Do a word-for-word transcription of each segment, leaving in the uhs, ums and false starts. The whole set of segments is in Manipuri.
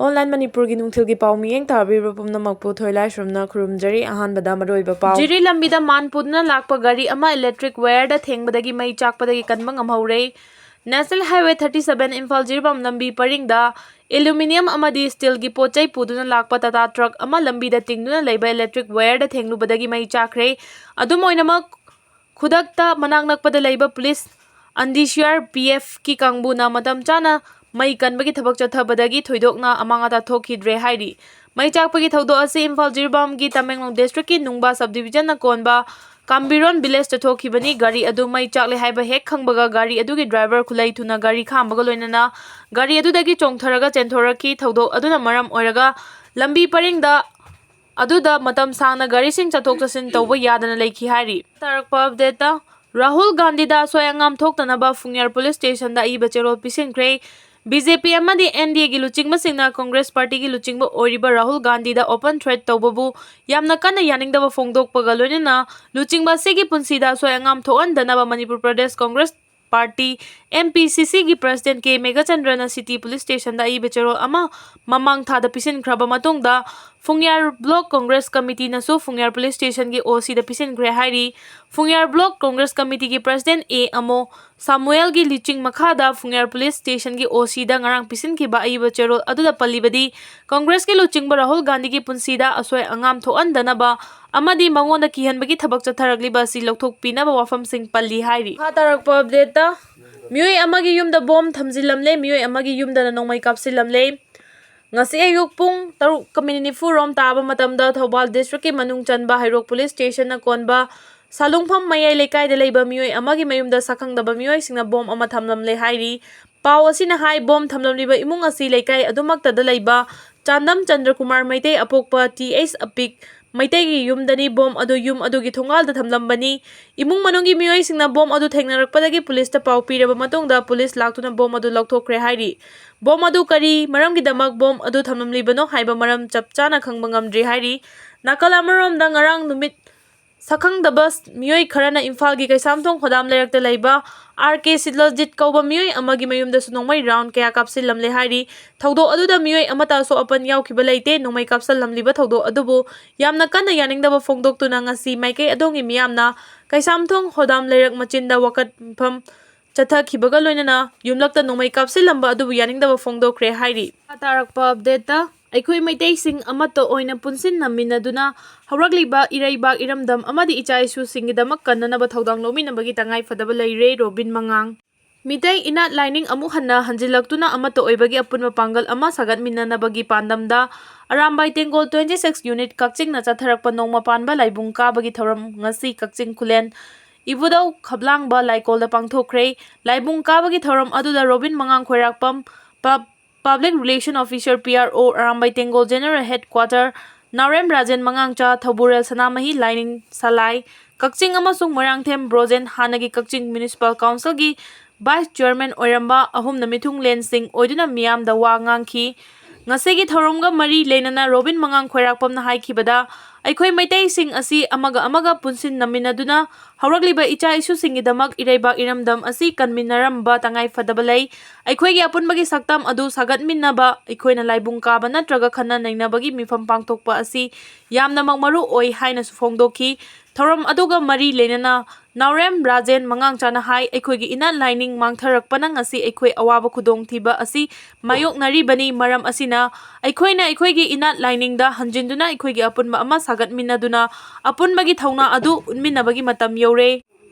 ꯑꯣꯟꯂꯥꯏꯟ ꯃꯅꯤꯄꯨꯔꯒꯤ ꯅꯨꯡꯊꯤꯜꯒꯤ ꯄꯥꯎ ꯃꯤꯠꯌꯦꯡ ꯇꯥꯕꯤꯔꯤꯕ ꯄꯨꯝꯅꯃꯛꯄꯨ ꯊꯣꯏꯂꯥꯏꯁ꯭ꯔꯝꯅ ꯈꯨꯔꯨꯝꯖꯔꯤ꯫ ꯑꯍꯥꯟꯕꯗ ꯃꯔꯨꯑꯣꯏꯕ ꯄꯥꯎ꯫ ꯖꯤꯔꯤ ꯂꯝꯕꯤꯗ ꯃꯥꯟ ꯄꯨꯗꯨꯅ ꯂꯥꯛꯄ ꯒꯥꯔꯤ ꯑꯃ ꯏꯂꯦꯛꯇ꯭ꯔꯤꯛ ꯋꯥꯌꯔꯗ ꯊꯦꯡꯕꯗꯒꯤ ꯃꯩ ꯆꯥꯛꯄꯗꯒꯤ ꯀꯟꯕ ꯉꯝꯍꯧꯔꯦ꯫ National Highway thirty seven Imphal Jiribam ꯂꯝꯕꯤ ꯄꯔꯤꯡꯗ ꯑꯦꯂꯨꯃꯤꯅꯤꯌꯝ ꯑꯃꯗꯤ ꯁ꯭ꯇꯤꯜꯒꯤ ꯄꯣꯠ ꯆꯩ ꯄꯨꯗꯨꯅ ꯂꯥꯛꯄ ꯇꯥꯇꯥ ꯇ꯭ꯔꯛ ꯑꯃ ꯂꯝꯕꯤꯗ ꯇꯤꯡꯗꯨꯅ ꯂꯩꯕ ꯏꯂꯦꯛꯇ꯭ꯔꯤꯛ ꯋꯥꯌꯔꯗ ꯊꯦꯡꯂꯨꯕꯗꯒꯤ ꯃꯩ ꯆꯥꯛꯈ꯭ꯔꯦ꯫ ꯑꯗꯨꯝ ꯑꯣꯏꯅꯃꯛ, ꯈꯨꯗꯛꯇ ꯃꯅꯥꯛ ꯅꯛꯄꯗ ꯂꯩꯕ ꯄꯨꯂꯤꯁ ꯑꯟꯗꯤ ꯁꯤ ꯑꯥꯔ ꯄꯤ ꯑꯦꯐꯀꯤ ꯀꯥꯡꯕꯨꯅ ꯃꯇꯝ ꯆꯥꯅ ꯃꯩ ꯀꯟꯕꯒꯤ ꯊꯕꯛ ꯆꯠꯊꯕꯗꯒꯤ ꯊꯣꯏꯗꯣꯛꯅ ꯑꯃꯥꯡ ꯑꯇꯥ ꯊꯣꯛꯈꯤꯗ꯭ꯔꯦ ꯍꯥꯏꯔꯤ꯫ ꯃꯩ ꯆꯥꯛꯄꯒꯤ ꯊꯧꯗꯣꯛ ꯑꯁꯤ ꯏꯝꯐꯥꯜ ꯖꯤꯔꯤꯕꯥꯝꯒꯤ ꯇꯃꯦꯡꯂꯣꯡ ꯗꯤꯁꯇ꯭ꯔꯤꯛꯀꯤ ꯅꯨꯡꯕꯥ ꯁꯕ ꯗꯤꯕꯤꯖꯟꯅ ꯀꯣꯟꯕ ꯀꯥꯝꯕꯤꯔꯣꯟ ꯚꯤꯂꯦꯖꯇ ꯊꯣꯛꯈꯤꯕꯅꯤ꯫ ꯒꯥꯔꯤ ꯑꯗꯨ ꯃꯩ ꯆꯥꯛꯂꯦ ꯍꯥꯏꯕ ꯍꯦꯛ ꯈꯪꯕꯒ ꯒꯥꯔꯤ ꯑꯗꯨꯒꯤ ꯗ꯭ꯔꯥꯏꯚꯔ ꯈꯨꯂꯩ ꯊꯨꯅ ꯒꯥꯔꯤ ꯈꯥꯝꯕꯒ ꯂꯣꯏꯅꯅ ꯒꯥꯔꯤ ꯑꯗꯨꯗꯒꯤ ꯆꯣꯡꯊꯔꯒ ꯆꯦꯟꯊꯣꯔꯛꯈꯤ꯫ ꯊꯧꯗꯣꯛ ꯑꯗꯨꯅ ꯃꯔꯝ ꯑꯣꯏꯔꯒ ꯂꯝꯕꯤ ꯄꯔꯤꯡꯗ ꯑꯗꯨꯗ ꯃꯇꯝ ꯁꯥꯡꯅ ꯒꯥꯔꯤꯁꯤꯡ ꯆꯠꯊꯣꯛ ꯆꯠꯁꯤꯟ ꯇꯧꯕ ꯌꯥꯗꯅ ꯂꯩꯈꯤ ꯍꯥꯏꯔꯤ꯫ ꯇꯥꯔꯛꯄ ꯑꯞꯗꯦꯠꯇ, ꯔꯥꯍꯨꯜ ꯒꯥꯟꯙꯤꯗ ꯑꯁꯣꯏ ꯑꯉꯥꯝ ꯊꯣꯛꯇꯅꯕ ꯐꯨꯡꯌꯥꯔ ꯄꯨꯂꯤꯁ ꯁ꯭ꯇꯦꯁꯟꯗ ꯑꯏꯕ ꯆꯦꯔꯣꯜ ꯄꯤꯁꯤꯟꯈ꯭ꯔꯦ꯫ ꯕꯤ ꯖꯦ ꯄꯤ ꯑꯃꯗꯤ ꯑꯦꯟ ꯗꯤ ꯑꯦꯒꯤ ꯂꯨꯆꯤꯡꯕꯁꯤꯡꯅ ꯀꯪꯒ꯭ꯔꯦꯁ ꯄꯥꯔꯇꯤꯒꯤ ꯂꯨꯆꯤꯡꯕ ꯑꯣꯏꯔꯤꯕ ꯔꯥꯍꯨꯜ ꯒꯥꯟꯙꯤꯗ ꯑꯣꯄꯟ ꯊ꯭ꯔꯦꯠ ꯇꯧꯕꯕꯨ ꯌꯥꯝꯅ ꯀꯟꯅ ꯌꯥꯅꯤꯡꯗꯕ ꯐꯣꯡꯗꯣꯛꯄꯒ ꯂꯣꯏꯅꯅ ꯂꯨꯆꯤꯡꯕ ꯑꯁꯤꯒꯤ ꯄꯨꯟꯁꯤꯗ ꯑꯁꯣꯏ ꯑꯉꯥꯝ ꯊꯣꯛꯍꯟꯗꯅꯕ Manipur Pradesh Congress party, M P C ꯁꯤꯒꯤ ꯄ꯭ꯔꯁꯤꯗꯦꯟꯠ ꯀꯦ ꯃꯦꯘꯆꯟꯗ꯭ꯔꯅ ꯁꯤꯇꯤ ꯄꯨꯂꯤꯁ ꯁ꯭ꯇꯦꯁꯟꯗ ꯑꯏꯕ ꯆꯦꯔꯣꯜ ꯑꯃ ꯃꯃꯥꯡ ꯊꯥꯗ ꯄꯤꯁꯤꯟꯈ꯭ꯔꯕ ꯃꯇꯨꯡꯗ, ꯐꯨꯡꯌꯥꯔ ꯕ꯭ꯂꯣꯛ ꯀꯪꯒ꯭ꯔꯦꯁ ꯀꯃꯤꯇꯤꯅꯁꯨ ꯐꯨꯡꯌꯥꯔ ꯄꯨꯂꯤꯁ ꯁ꯭ꯇꯦꯁꯟꯒꯤ ꯑꯣ ꯁꯤꯗ ꯄꯤꯁꯤꯟꯈ꯭ꯔꯦ ꯍꯥꯏꯔꯤ꯫ ꯐꯨꯡꯌꯥꯔ ꯕ꯭ꯂꯣꯛ ꯀꯪꯒ꯭ꯔꯦꯁ ꯀꯃꯤꯇꯤꯒꯤ ꯄ꯭ꯔꯁꯤꯗꯦꯟꯠ ꯑꯦ ꯑꯃꯣ ꯁꯥꯃꯨꯑꯦꯜꯒꯤ ꯂꯨꯆꯤꯡ ꯃꯈꯥꯗ ꯐꯨꯡꯌꯥꯔ ꯄꯨꯂꯤꯁ ꯁ꯭ꯇꯦꯁꯟꯒꯤ ꯑꯣ ꯁꯤꯗ ꯉꯔꯥꯡ ꯄꯤꯁꯤꯟꯈꯤꯕ ꯑꯏꯕ ꯆꯦꯔꯣꯜ ꯑꯗꯨꯗ ꯄꯜꯂꯤꯕꯗꯤ, ꯀꯪꯒ꯭ꯔꯦꯁꯀꯤ ꯂꯨꯆꯤꯡꯕ ꯔꯥꯍꯨꯜ ꯒꯥꯟꯙꯤꯒꯤ ꯄꯨꯟꯁꯤꯗ ꯑꯁꯣꯏ ꯑꯉꯥꯝ ꯊꯣꯛꯍꯟꯗꯅꯕ ꯑꯃꯗꯤ ꯃꯉꯣꯟꯗ ꯀꯤꯍꯟꯕꯒꯤ ꯊꯕꯛ ꯆꯠꯊꯔꯛꯂꯤꯕ ꯑꯁꯤ ꯂꯧꯊꯣꯛꯄꯤꯅꯕ ꯋꯥꯐꯝꯁꯤꯡ ꯄꯜꯂꯤ ꯍꯥꯏꯔꯤ꯫ ꯃꯈꯥ ꯇꯥꯔꯛꯄ ꯑꯞꯗꯦꯠꯇ, ꯃꯤꯑꯣꯏ ꯑꯃꯒꯤ ꯌꯨꯝꯗ ꯕꯣꯝ ꯊꯝꯖꯤꯜꯂꯝꯂꯦ꯫ ꯃꯤꯑꯣꯏ ꯑꯃꯒꯤ ꯌꯨꯝꯗꯅ ꯅꯣꯡꯃꯩ ꯀꯥꯞꯁꯤꯜꯂꯝꯂꯦ꯫ ꯉꯁꯤ ꯑꯌꯨꯛ ꯄꯨꯡ ꯇꯔꯨꯛꯀ ꯃꯤꯅꯤꯠ ꯅꯤꯐꯨ ꯔꯣꯝ ꯇꯥꯕ ꯃꯇꯝꯗ ꯊꯧꯕꯥꯜ ꯗꯤꯁꯇ꯭ꯔꯤꯛꯀꯤ ꯃꯅꯨꯡ ꯆꯟꯕ ꯍꯩꯔꯣꯛ ꯄꯨꯂꯤꯁ ꯁ꯭ꯇꯦꯁꯟꯅ ꯀꯣꯟꯕ ꯁꯥꯂꯨꯡꯐꯝ ꯃꯌꯥꯏ ꯂꯩꯀꯥꯏꯗ ꯂꯩꯕ ꯃꯤꯑꯣꯏ ꯑꯃꯒꯤ ꯃꯌꯨꯝꯗ ꯁꯛꯈꯪꯗꯕ ꯃꯤꯑꯣꯏꯁꯤꯡꯅ ꯕꯣꯝ ꯑꯃ ꯊꯝꯂꯝꯂꯦ ꯍꯥꯏꯔꯤ꯫ ꯄꯥꯎ ꯑꯁꯤꯅ ꯍꯥꯏ, ꯕꯣꯝ ꯊꯝꯂꯝꯂꯤꯕ ꯏꯃꯨꯡ ꯑꯁꯤ ꯂꯩꯀꯥꯏ ꯑꯗꯨꯃꯛꯇꯗ ꯂꯩꯕ ꯆꯥꯟꯗꯝ ꯆꯟꯗ꯭ꯔꯀꯨꯃꯥꯔ ꯃꯩꯇꯩ ꯑꯄꯣꯛꯄ ꯇꯤ ꯑꯩꯆ ꯑꯄꯤꯛ ꯃꯩꯇꯩꯒꯤ ꯌꯨꯝꯗꯅꯤ꯫ ꯕꯣꯝ ꯑꯗꯨ ꯌꯨꯝ ꯑꯗꯨꯒꯤ ꯊꯣꯡꯒꯥꯜꯗ ꯊꯝꯂꯝꯕꯅꯤ꯫ ꯏꯃꯨꯡ ꯃꯅꯨꯡꯒꯤ ꯃꯤꯑꯣꯏꯁꯤꯡꯅ ꯕꯣꯝ ꯑꯗꯨ ꯊꯦꯡꯅꯔꯛꯄꯗꯒꯤ ꯄꯨꯂꯤꯁꯇ ꯄꯥꯎ ꯄꯤꯔꯕ ꯃꯇꯨꯡꯗ ꯄꯨꯂꯤꯁ ꯂꯥꯛꯇꯨꯅ ꯕꯣꯝ ꯑꯗꯨ ꯂꯧꯊꯣꯛꯈ꯭ꯔꯦ ꯍꯥꯏꯔꯤ꯫ ꯕꯣꯝ ꯑꯗꯨ ꯀꯔꯤ ꯃꯔꯝꯒꯤꯗꯃꯛ ꯕꯣꯝ ꯑꯗꯨ ꯊꯝꯂꯝꯂꯤꯕꯅꯣ ꯍꯥꯏꯕ ꯃꯔꯝ ꯆꯞ ꯆꯥꯅ ꯈꯪꯕ ꯉꯝꯗ꯭ꯔꯤ ꯍꯥꯏꯔꯤ꯫ ꯅꯥꯀꯜ ꯑꯃꯔꯣꯝꯗ, ꯉꯔꯥꯡ ꯅꯨꯃꯤꯠ ꯁꯛꯈꯪꯗꯕ ꯃꯤꯑꯣꯏ ꯈꯔꯅ ꯏꯝꯐꯥꯜꯒꯤ ꯀꯩꯁꯥꯝꯊꯣꯡ ꯍꯣꯗꯥꯝ ꯂꯩꯔꯛꯇ ꯂꯩꯕ ꯑꯥꯔ ꯀꯦ ꯁꯤꯠꯂꯖꯤꯠ ꯀꯧꯕ ꯃꯤꯑꯣꯏ ꯑꯃꯒꯤ ꯃꯌꯨꯝꯗꯁꯨ ꯅꯣꯡꯃꯩ ꯔꯥꯎꯟ ꯀꯌꯥ ꯀꯥꯞꯁꯤꯜꯂꯝꯂꯦ ꯍꯥꯏꯔꯤ꯫ ꯊꯧꯗꯣꯛ ꯑꯗꯨꯗ ꯃꯤꯑꯣꯏ ꯑꯃꯠꯇ ꯑꯁꯣꯛ ꯑꯄꯟ ꯌꯥꯎꯈꯤꯕ ꯂꯩꯇꯦ꯫ ꯅꯣꯡꯃꯩ ꯀꯥꯞꯁꯤꯜꯂꯝꯂꯤꯕ ꯊꯧꯗꯣꯛ ꯑꯗꯨꯕꯨ ꯌꯥꯝꯅ ꯀꯟꯅ ꯌꯥꯅꯤꯡꯗꯕ ꯐꯣꯡꯗꯣꯛꯇꯨꯅ ꯉꯁꯤ ꯃꯥꯏꯀꯩ ꯑꯗꯣꯝꯒꯤ ꯃꯤꯌꯥꯝꯅ ꯀꯩꯁꯥꯝꯊꯣꯡ ꯍꯣꯗꯥꯝ ꯂꯩꯔꯛ ꯃꯆꯤꯟꯗ ꯋꯥꯀꯠꯐꯝ ꯆꯠꯊꯈꯤꯕꯒ ꯂꯣꯏꯅꯅ ꯌꯨꯝꯂꯛꯇ ꯅꯣꯡꯃꯩ ꯀꯥꯞꯁꯤꯜꯂꯝꯕ ꯑꯗꯨꯕꯨ ꯌꯥꯅꯤꯡꯗꯕ ꯐꯣꯡꯗꯣꯛꯈ꯭ꯔꯦ ꯍꯥꯏꯔꯤ꯫ ꯃꯈꯥ ꯇꯥꯔꯛꯄ ꯑꯞꯗꯦꯠꯇ, ꯑꯩꯈꯣꯏ ꯃꯩꯇꯩꯁꯤꯡ ꯑꯃꯠꯇ ꯑꯣꯏꯅ ꯄꯨꯟꯁꯤꯟꯅꯃꯤꯟꯅꯗꯨꯅ ꯍꯧꯔꯛꯂꯤꯕ ꯏꯔꯩꯕꯥꯛ ꯏꯔꯝꯗꯝ ꯑꯃꯗꯤ ꯏꯆꯥ ꯏꯁꯨꯁꯤꯡꯒꯤꯗꯃꯛ ꯀꯟꯅꯅꯕ ꯊꯧꯗꯥꯡ ꯂꯧꯃꯤꯟꯅꯕꯒꯤ ꯇꯉꯥꯏ ꯐꯗꯕ ꯂꯩꯔꯦ꯫ ꯔꯣꯕꯤꯟ ꯃꯉꯥꯡ꯫ ꯃꯤꯇꯩ ꯏꯅꯥꯠ ꯂꯥꯏꯅꯤꯡ ꯑꯃꯨꯛ ꯍꯟꯅ ꯍꯟꯖꯤꯜꯂꯛꯇꯨꯅ ꯑꯃꯠꯇ ꯑꯣꯏꯕꯒꯤ ꯑꯄꯨꯟꯕ ꯄꯥꯡꯒꯜ ꯑꯃ ꯁꯥꯒꯠꯃꯤꯟꯅꯅꯕꯒꯤ ꯄꯥꯟꯗꯝꯗ ꯑꯔꯥꯝꯕꯥꯏ ꯇꯦꯡꯒꯣꯜ twenty six unit ꯀꯛꯆꯤꯡꯅ ꯆꯠꯊꯔꯛꯄ ꯅꯣꯡꯃ ꯄꯥꯟꯕ ꯂꯥꯏꯕꯨꯡ ꯀꯥꯕꯒꯤ ꯊꯧꯔꯝ ꯉꯁꯤ ꯀꯛꯆꯤꯡ ꯈꯨꯂꯦꯟ ꯏꯕꯨꯙꯧ ꯈꯕꯂꯥꯡꯕ ꯂꯥꯏꯀꯣꯜꯗ ꯄꯥꯡꯊꯣꯛꯈ꯭ꯔꯦ꯫ ꯂꯥꯏꯕꯨꯡ ꯀꯥꯕꯒꯤ ꯊꯧꯔꯝ ꯑꯗꯨꯗ ꯔꯣꯕꯤꯟ ꯃꯉꯥꯡ ꯈꯣꯏꯔꯥꯛꯄꯝ, ꯄꯕ-, Public Relation Officer, P R O, Arambai ꯇꯦꯡꯒꯣꯜ General Headquarter, ꯅꯥꯎꯔꯦꯝ ꯔꯥꯖꯦꯟ ꯃꯉꯥꯡꯆꯥ, ꯊꯧꯕꯨꯔꯦꯜ ꯁꯅꯥꯃꯍꯤ ꯂꯥꯏꯅꯤꯡ ꯁꯂꯥꯏ, ꯀꯛꯆꯤꯡ ꯑꯃꯁꯨꯡ ꯃꯣꯏꯔꯥꯡꯊꯦꯝ ꯕ꯭ꯔꯣꯖꯦꯟ, ꯍꯥꯟꯅꯒꯤ ꯀꯛꯆꯤꯡ Municipal Councilꯒꯤ Vice Chairman ꯑꯣꯏꯔꯝꯕ ꯑꯍꯨꯝꯅ ꯃꯤꯊꯨꯡꯂꯦꯟꯁꯤꯡ ꯑꯣꯏꯗꯨꯅ ꯃꯤꯌꯥꯝꯗ ꯋꯥ ꯉꯥꯡꯈꯤ꯫ ꯉꯁꯤꯒꯤ ꯊꯧꯔꯝꯒ ꯃꯔꯤ ꯂꯩꯅꯅ ꯔꯣꯕꯤꯟ ꯃꯉꯥꯡ ꯈꯣꯏꯔꯥꯛꯄꯝꯅ ꯍꯥꯏꯈꯤꯕꯗ, ꯑꯩꯈꯣꯏ ꯃꯩꯇꯩꯁꯤꯡ ꯑꯁꯤ ꯑꯃꯒ ꯑꯃꯒ ꯄꯨꯟꯁꯤꯟꯅꯃꯤꯟꯅꯗꯨꯅ ꯍꯧꯔꯛꯂꯤꯕ ꯏꯆꯥ ꯏꯁꯨꯁꯤꯡꯒꯤꯗꯃꯛ ꯏꯔꯩꯕꯥꯛ ꯏꯔꯝꯗꯝ ꯑꯁꯤ ꯀꯟꯃꯤꯟꯅꯔꯝꯕ ꯇꯉꯥꯏ ꯐꯗꯕ ꯂꯩ꯫ ꯑꯩꯈꯣꯏꯒꯤ ꯑꯄꯨꯟꯕꯒꯤ ꯁꯛꯇꯝ ꯑꯗꯨ ꯁꯥꯒꯠꯃꯤꯟꯅꯕ, ꯑꯩꯈꯣꯏꯅ ꯂꯥꯏꯕꯨꯡ ꯀꯥꯕ ꯅꯠꯇ꯭ꯔꯒ ꯈꯟꯅ ꯅꯩꯅꯕꯒꯤ ꯃꯤꯐꯝ ꯄꯥꯡꯊꯣꯛꯄ ꯑꯁꯤ ꯌꯥꯝꯅꯃꯛ ꯃꯔꯨ ꯑꯣꯏ ꯍꯥꯏꯅꯁꯨ ꯐꯣꯡꯗꯣꯛꯈꯤ꯫ ꯊꯧꯔꯝ ꯑꯗꯨꯒ ꯃꯔꯤ ꯂꯩꯅꯅ ꯅꯥꯎꯔꯦꯝ ꯔꯥꯖꯦꯟ ꯃꯉꯥꯡꯆꯥꯅ ꯍꯥꯏ, ꯑꯩꯈꯣꯏꯒꯤ ꯏꯅꯥꯠ ꯂꯥꯏꯅꯤꯡ ꯃꯥꯡꯊꯔꯛꯄꯅ ꯉꯁꯤ ꯑꯩꯈꯣꯏ ꯑꯋꯥꯕ ꯈꯨꯗꯣꯡꯊꯤꯕ ꯑꯁꯤ ꯃꯥꯌꯣꯛꯅꯔꯤꯕꯅꯤ꯫ ꯃꯔꯝ ꯑꯁꯤꯅ ꯑꯩꯈꯣꯏꯅ ꯑꯩꯈꯣꯏꯒꯤ ꯏꯅꯥꯠ ꯂꯥꯏꯅꯤꯡꯗ ꯍꯟꯖꯤꯟꯗꯨꯅ ꯑꯩꯈꯣꯏꯒꯤ ꯑꯄꯨꯟꯕ ꯑꯃ ꯁꯥꯒꯠꯃꯤꯟꯅꯗꯨꯅ ꯑꯄꯨꯟꯕꯒꯤ ꯊꯧꯅꯥ ꯑꯗꯨ ꯎꯠꯃꯤꯟꯅꯕꯒꯤ ꯃꯇꯝ ꯌꯧꯔꯦ꯫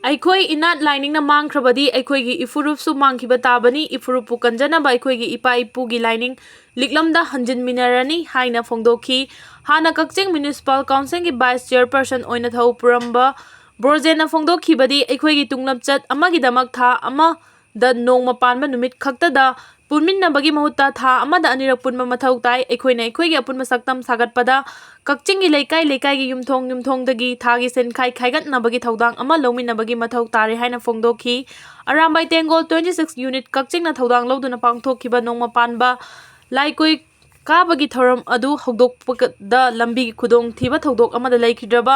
ꯑꯩꯈꯣꯏ ꯏꯅꯥꯠ ꯂꯥꯏꯅꯤꯡꯅ ꯃꯥꯡꯈ꯭ꯔꯕꯗꯤ ꯑꯩꯈꯣꯏꯒꯤ ꯏꯐꯨꯔꯨꯞꯁꯨ ꯃꯥꯡꯈꯤꯕ ꯇꯥꯕꯅꯤ꯫ ꯏꯐꯨꯔꯨꯞꯄꯨ ꯀꯟꯖꯅꯕ ꯑꯩꯈꯣꯏꯒꯤ ꯏꯄꯥ ꯏꯄꯨꯒꯤ ꯂꯥꯏꯅꯤꯡ ꯂꯤꯛꯂꯝꯗ ꯍꯟꯖꯤꯟꯃꯤꯟꯅꯔꯅꯤ ꯍꯥꯏꯅ ꯐꯣꯡꯗꯣꯛꯈꯤ꯫ ꯍꯥꯟꯅ ꯀꯛꯆꯤꯡ Municipal Councilꯒꯤ Vice Chairperson ꯑꯣꯏꯅ ꯊꯧ ꯄꯨꯔꯝꯕ ꯕ꯭ꯔꯣꯖꯦꯟꯅ ꯐꯣꯡꯗꯣꯛꯈꯤꯕꯗꯤ, ꯑꯩꯈꯣꯏꯒꯤ ꯇꯨꯡꯂꯝꯆꯠ ꯑꯃꯒꯤꯗꯃꯛ ꯊꯥ ꯑꯃꯗ ꯅꯣꯡꯃ ꯄꯥꯟꯕ ꯅꯨꯃꯤꯠ ꯈꯛꯇꯗ ꯄꯨꯟꯃꯤꯟꯅꯕꯒꯤ ꯃꯍꯨꯠꯇ ꯊꯥ ꯑꯃꯗ ꯑꯅꯤꯔꯛ ꯄꯨꯟꯕ ꯃꯊꯧ ꯇꯥꯏ꯫ ꯑꯩꯈꯣꯏꯅ ꯑꯩꯈꯣꯏꯒꯤ ꯑꯄꯨꯟꯕ ꯁꯛꯇꯝ ꯁꯥꯒꯠꯄꯗ ꯀꯛꯆꯤꯡꯒꯤ ꯂꯩꯀꯥꯏ ꯂꯩꯀꯥꯏꯒꯤ ꯌꯨꯝꯊꯣꯡ ꯌꯨꯝꯊꯣꯡꯗꯒꯤ ꯊꯥꯒꯤ ꯁꯦꯟꯈꯥꯏ ꯈꯥꯏꯒꯠꯅꯕꯒꯤ ꯊꯧꯗꯥꯡ ꯑꯃ ꯂꯧꯃꯤꯟꯅꯕꯒꯤ ꯃꯊꯧ ꯇꯥꯔꯦ ꯍꯥꯏꯅ ꯐꯣꯡꯗꯣꯛꯈꯤ꯫ ꯑꯔꯥꯝꯕꯥꯏ ꯇꯦꯡꯒꯣꯜ twenty six unit ꯀꯛꯆꯤꯡꯅ ꯊꯧꯗꯥꯡ ꯂꯧꯗꯨꯅ ꯄꯥꯡꯊꯣꯛꯈꯤꯕ ꯅꯣꯡꯃ ꯄꯥꯟꯕ ꯂꯥꯏꯀꯨꯏ ꯀꯥꯕꯒꯤ ꯊꯧꯔꯝ ꯑꯗꯨ ꯍꯧꯗꯣꯛꯄꯗ ꯂꯝꯕꯤꯒꯤ ꯈꯨꯗꯣꯡꯊꯤꯕ ꯊꯧꯗꯣꯛ ꯑꯃꯗ ꯂꯩꯈꯤꯗ꯭ꯔꯕ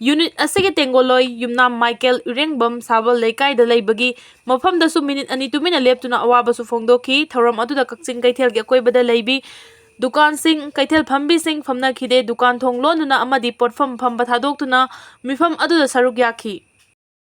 ꯌꯨꯅꯤꯠ ꯑꯁꯤꯒꯤ ꯇꯦꯡꯒꯣꯂꯣꯏ ꯌꯨꯝꯅꯥꯝ ꯃꯥꯏꯀꯦꯜ ꯏꯔꯦꯡꯕꯝ ꯁꯥꯕꯜ ꯂꯩꯀꯥꯏꯗ ꯂꯩꯕꯒꯤ ꯃꯐꯝꯗꯁꯨ ꯃꯤꯅꯤꯠ ꯑꯅꯤ ꯇꯨꯃꯤꯟꯅ ꯂꯦꯞꯇꯨꯅ ꯑꯋꯥꯕꯁꯨ ꯐꯣꯡꯗꯣꯛꯈꯤ꯫ ꯊꯧꯔꯝ ꯑꯗꯨꯗ ꯀꯛꯆꯤꯡ ꯀꯩꯊꯦꯜꯒꯤ ꯑꯀꯣꯏꯕꯗ ꯂꯩꯕꯤ ꯗꯨꯀꯥꯟꯁꯤꯡ, ꯀꯩꯊꯦꯜ ꯐꯝꯕꯤꯁꯤꯡ ꯐꯝꯅꯈꯤꯗꯦ꯫ ꯗꯨꯀꯥꯟ ꯊꯣꯡ ꯂꯣꯟꯗꯨꯅ ꯑꯃꯗꯤ ꯄꯣꯠꯐꯝ ꯐꯝꯕ ꯊꯥꯗꯣꯛꯇꯨꯅ ꯃꯤꯐꯝ ꯑꯗꯨꯗ ꯁꯔꯨꯛ ꯌꯥꯈꯤ꯫